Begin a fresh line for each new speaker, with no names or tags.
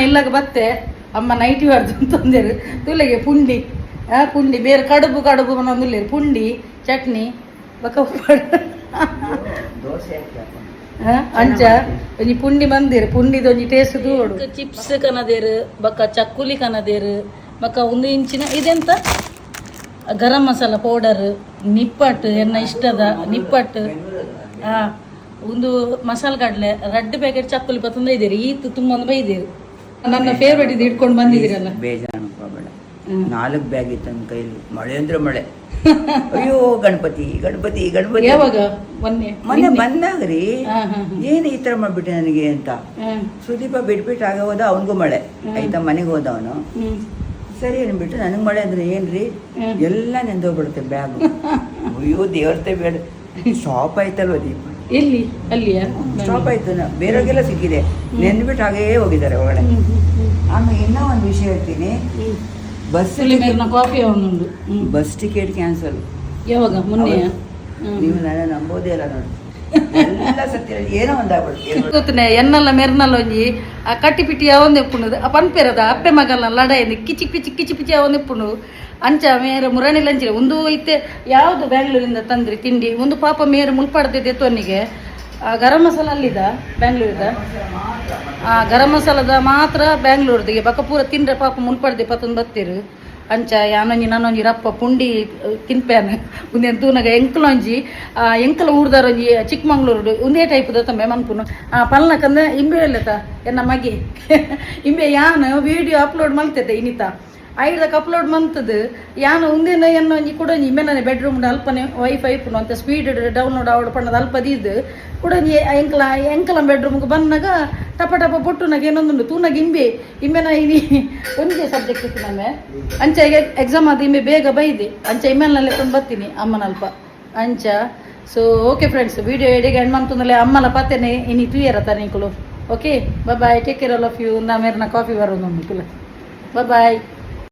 ಇಲ್ಲಾಗ ಬತ್ತೆ ಅಮ್ಮ ನೈಟಿ ಹೊಡೆದು ತಂದೇರು ತುಲೆಗೆ ಪುಂಡಿ. ಆ ಪುಂಡಿ ಬೇರೆ ಕಡುಬು ಕಡುಬು ಬಂದುಲ್ಲೇರು ಪುಂಡಿ ಚಟ್ನಿ ಬೊಕ
ದೋಸೆ ಹಾಕಿ.
ಅಂಚ ಒಂಜಿ ಪುಂಡಿ ಬಂದಿರು, ಪುಂಡಿದ ಒಂಜಿ ಟೇಸ್ಟ್ ತೂವೊಡು. ಚಿಪ್ಸ್ ಕನದೇರು, ಬೊಕ ಚಕ್ಕುಲಿ ಕನದೇರು, ಬೊಕ ಒಂದು ಇಂಚಿನ ಇದೆಂತ ಗರಂ ಮಸಾಲ ಪೌಡರ್, ನಿಪ್ಪಟ್ಟು, ಎನ್ನ ಇಷ್ಟದ ನಿಪ್ಪಟ್ಟು. ಆ ಒಂದು ಮಸಾಲ ಕಡಲೆ, ರಡ್ಡು ಪ್ಯಾಕೆಟ್ ಚಕ್ಕುಲಿ ಪತ್ತಂದ ಇದ್ದೀರಿ. ಈತು ತುಂಬ ಒಂದು ಬೈದಿರಿ. ನನ್ನ ಫೇವ್ರೇಟ್ ಇದು ಇಟ್ಕೊಂಡು ಬಂದಿದ್ದೀರಲ್ಲ.
ಬೇಜಾರು ಅನ್ಕೋಬೇಡ. ನಾಲ್ಕು ಬ್ಯಾಗ್ ಇತ್ತು ನನ್ನ ಕೈಲಿ. ಮಳೆ ಅಂದ್ರೆ ಮಳೆ. ಅಯ್ಯೋ ಗಣಪತಿ, ಗಣಪತಿ, ಗಣಪತಿ.
ಯಾವಾಗ? ಮೊನ್ನೆ?
ಮೊನ್ನೆ ಬಂದಾಗ ರೀ.
ಹಾ, ಹಾ, ಹಾ.
ಏನು ಈ ಥರ ಮಾಡ್ಬಿಟ್ಟೆ ನನಗೆ ಅಂತ. ಸುದೀಪ ಬಿಟ್ಬಿಟ್ಟು ಆಗ ಹೋದ, ಅವನಿಗೂ ಮಳೆ ಆಯ್ತಾ, ಮನೆಗೆ ಹೋದ ಅವನು. ಸರಿ ಅಂದ್ಬಿಟ್ಟು, ನನಗೆ ಮಳೆ ಅಂದ್ರೆ ಏನ್ರಿ? ಎಲ್ಲ ನೆಂದೋಗ್ಬಿಡುತ್ತೆ ಬ್ಯಾಗು. ಅಯ್ಯೋ ದೇವ್ರತೆ ಬೇಡ. ಸ್ಟಾಪ್ ಆಯ್ತಲ್ವ ದೀಪ?
ಎಲ್ಲಿ, ಅಲ್ಲಿಯಾ?
ಸ್ಟಾಪ್ ಆಯ್ತು. ಬೇರೆಯವ್ರಿಗೆಲ್ಲ ಸಿಕ್ಕಿದೆ. ನೆಂದ್ಬಿಟ್ಟು ಹಾಗೇ ಹೋಗಿದ್ದಾರೆ ಒಳಗಡೆ. ಆಮೇಲೆ ಇನ್ನೂ ಒಂದು ವಿಷಯ ಹೇಳ್ತೀನಿ. ಬಸ್
ಮೇಲಿನ ಕಾಫಿ ಅವನುಂಡು.
Bus ticket cancel.
ಯಾವಾಗ? ಮೊನ್ನೆಯಾ?
ನೀವು ನನ್ನ ನಂಬೋದೇ ಇಲ್ಲ ನೋಡಿ. ಎಲ್ಲ ಸತ್ಯ. ಏನೋ ಒಂದಾಗ್ಬಿಡುತ್ತೆ.
ಗೊತ್ತನೆ ಎನ್ನಲ್ಲ ಮೆರ್ನಲ್ಲ ಒಂಜಿ ಆ ಕಟ್ಟಿ ಪಿಟಿ ಯಾವೊಂದು ಎಪ್ಪುಣದು. ಆ ಪನ್ಪೆರದ ಅಪ್ಪೆ ಮಗಲ್ಲ ಲಡಾಯಿ ಕಿಚಿ ಪಿಚಿ ಕಿಚಿ ಪಿಚಿ ಯಾವೊಂದು ಎಪ್ಪುಣು. ಅಂಚ ಮೇರೆ ಮುರಣಿ ಲಂಚಿರ ಒಂದು ಇತ್ತೆ. ಯಾವುದು ಬ್ಯಾಂಗ್ಳೂರಿಂದ ತಂದ್ರಿ ತಿಂಡಿ? ಒಂದು ಪಾಪ ಮೇರೆ ಮುಲ್ಪಾಡ್ದಿದ್ದೆ ತೊನ್ನಿಗೆ. ಆ ಗರಂ ಮಸಾಲ ಅಲ್ಲಿದ ಬ್ಯಾಂಗ್ಳೂರದ. ಆ ಗರಂ ಮಸಾಲದ ಮಾತ್ರ ಬ್ಯಾಂಗ್ಳೂರ್ದಿಗೆ. ಬಕ ಪೂರ ತಿಂದ್ರೆ ಪಾಪ ಮುಲ್ಪಾಡ್ದೆ ಪತ್ತೊಂದು ಬತ್ತೀರು. ಅಂಚ ಯಾನೊಂಜಿ ನಾನೊಂಜಿ ರಪ್ಪ ಪುಂಡಿ ತಿನ್ಪೇನ. ಉಂದೆನ್ ತೂನಗ ಎಂಕಲೊಂಜಿ ಎಂಕಲ ಊರ್ದಾರೊಂಜಿ ಚಿಕ್ಕಮಂಗ್ಳೂರು ಒಂದೇ ಟೈಪ್ದ ತಮ್ಮೆ ಮನ್ಪುನು. ಆ ಪಲ್ನಕಂದ ಇಂಬೆ ಎಲ್ಲತ ಎನ್ನ ಮಗೆ ಇಂಬೆ. ಯಾನ್ ವಿಡಿಯೋ ಅಪ್ಲೋಡ್ ಮಲ್ತೈತೆ ಇನಿತ ಐದಕ್ಕೆ ಅಪ್ಲೋಡ್ ಮಂತದ್ದು. ಯಾನ್ ಉಂದೆನ ಎನ್ನ ಒಂಜಿ ಕುಡೊಂಜಿ ಇಮ್ಮೆಲನೆ ಬೆಡ್ರೂಮ್ ಅಲ್ಪನೆ ವೈಫೈ ಇಪ್ಪುನು ಅಂತ ಸ್ಪೀಡ್ ಡೌನ್ಲೋಡ್ ಆವಡ್ ಪಣ್ಣದ ಅಲ್ಪ ದೀದ್ ಕುಡೊಂಜಿ ಎಂಕಲ ಎಂಕಲ ಬೆಡ್ರೂಮ್ಗೆ ಬಂದಾಗ ಟಪ ಟಪ ಪೊಟ್ಟುನಾಗ ಏನೊಂದುಂಡು ತೂನಾಗ ಇಂಬೆ ಇಂಬೆನ ಇನಿ ಒಂದೇ ಸಬ್ಜೆಕ್ಟ್ ಇತ್ತು ನಮ್ಮೆ. ಅಂಚ ಎಕ್ಸಾಮ್ ಅದು ಇಂಬೆ ಬೇಗ ಬೈದೆ. ಅಂಚ ಇಮ್ಮೆಲ್ನಲ್ಲೇ ಕೊಂಡು ಬರ್ತೀನಿ ಅಮ್ಮನಲ್ಪ ಅಂಚ. So okay friends, video ಎಡಿಗೆ ಎಂಡ್ ಮಂತಂದಲೆ ಅಮ್ಮಲ ಪತ್ತೆನೆ ಇನಿ ತುಯರ ತನಿಕುಲು. Okay, bye, take care all of you. ನಾ ಮೇರ್ನ ಕಾಫಿ ಬರೋದು ಬಾಯ್.